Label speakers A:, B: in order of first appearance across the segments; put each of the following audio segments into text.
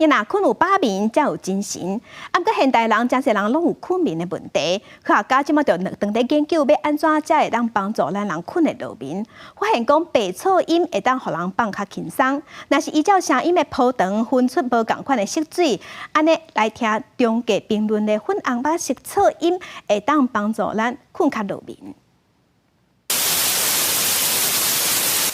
A: 你若睏有飽眠，才有精神。啊，毋過現代人誠濟人攏有睏眠的問題，科學家這馬就當咧研究欲按怎才會當幫助咱人睏會落眠。發現講白噪音會當予人放較輕鬆，若是依照聲音的波長分出無仝款的色水，按呢來聽中低頻率的粉紅白色噪音，會當幫助咱睏較落眠。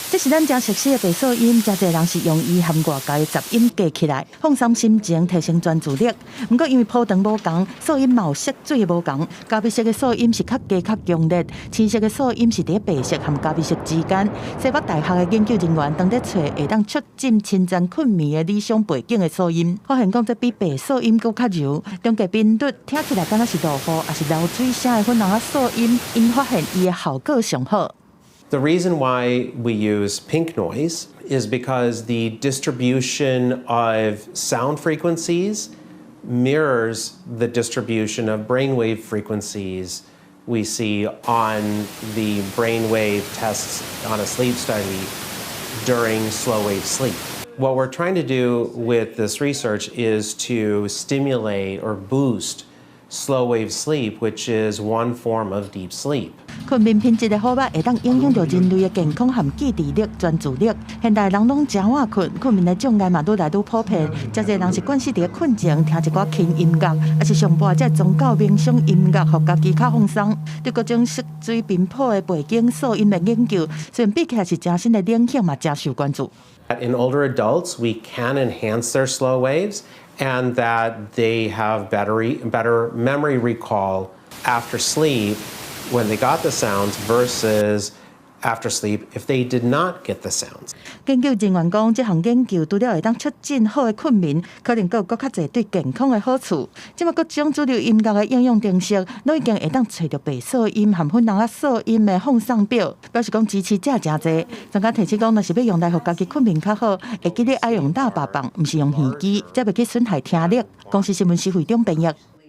B: 這是咱誠熟悉的白噪音，誠濟人是用伊和外界的雜音隔起來，放鬆心情，提升專注力。毋過因為波長無仝，噪音嘛有色水的無仝。咖啡色的噪音是較低較強烈，青色的噪音是佇白色和咖啡色之間。西北大學的研究人員當咧揣會當促進深層睏眠的理想背景的噪音，發現講這比白噪音閣較柔，中低頻率聽起來敢若是落雨，抑是流水聲的粉紅仔噪音，𪜶發現伊的效果上好。
C: The reason why we use pink noise is because the distribution of sound frequencies mirrors the distribution of brainwave frequencies we see on the brainwave tests on a sleep study during slow wave sleep. What we're trying to do with this research is to stimulate or boost slow wave sleep, which is one form of deep sleep.
B: 睏眠品質的好䆀會當影響著人類的健康和記憶力、專注力。現代人攏誠晚睏，睏眠的障礙嘛愈來愈普遍。誠濟人是慣勢佇咧睏前聽一寡輕音樂，抑是上播這宗教冥想音樂，予家己較放鬆。對各種色水頻譜的背景噪音的研究，雖然比起來是誠新的領域，嘛誠受關注。
C: In older adults, we can enhance their slow waves, and that they have better memory recall after sleep when they got the sounds versus after sleep if they did not get the sounds.
B: 研究人員講，這項研究除了會當促進好的睏眠，可能閣有閣較濟對健康的好處。這馬各種主流音樂的應用程式，攏已經會當揣著白噪音和粉紅仔噪音的放送表，表示講支持者誠濟。專家提醒講，若是欲用來予家己睏眠較好，會記得愛用喇叭放，毋是用耳機，才袂去損害聽力。公視新聞施惠中編譯。